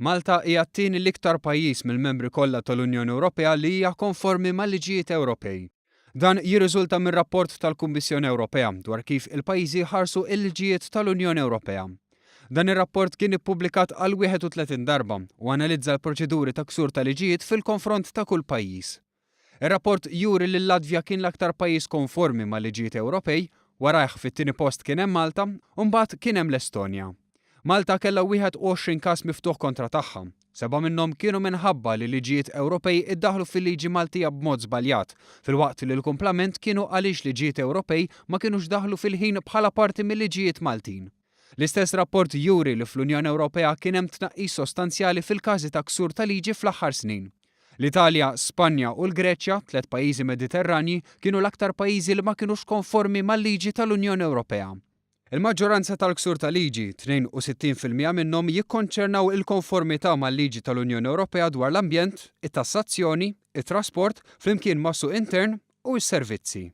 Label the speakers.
Speaker 1: Malta hija t-tieni l-iktar pajjiż mill-membri kollha tal-Unjoni Ewropea li hija konformi mal-liġijiet Ewropej. Dan jirriżulta minn rapport tal-Kummissjoni Ewropea dwar kif il-pajjiżi jħarsu l-liġijiet tal-Unjoni Ewropea. Dan ir-rapport kien ippubblikat għal 31 darba u analizza l-proċeduri ta' ksur ta' liġijiet fil-konfront ta' kull pajjiż. Ir-rapport juri li l-Latvja kien l-aktar pajjiż konformi mal-liġijiet Ewropej, warajh fit-tieni post kien hemm Malta u mbagħad kien hemm l-Estonja. Malta kellha 21 każ miftuħ kontra tagħha. Sebgħa minnhom kienu minħabba li liġijiet Ewropej iddaħħlu fil-liġi Maltija b'mod żbaljat, filwaqt li l-kumplament kienu għaliex liġijiet Ewropej ma kinux daħlu fil-ħin bħala parti mil-liġijiet Maltin. L-istess rapport juri li fl-Unjoni Ewropea kien hemm tnaqqis sostanzjali fil-każi ta' ksur ta' liġi fl-aħħar snin. L-Italja, Spanja u l-Greċja, tliet pajjiżi Mediterranji, kienu l-aktar pajjiżi li ma kinux konformi mal-liġi tal-Unjoni Ewropea. Il-maġġoranza tal-ksur ta' liġi, 62% minnhom, jikkonċernaw il-konformità mal-liġi tal-Unjoni Ewropea dwar l-ambjent, it-tassazzjoni, it-trasport, flimkien mas-suq intern u s-servizzi.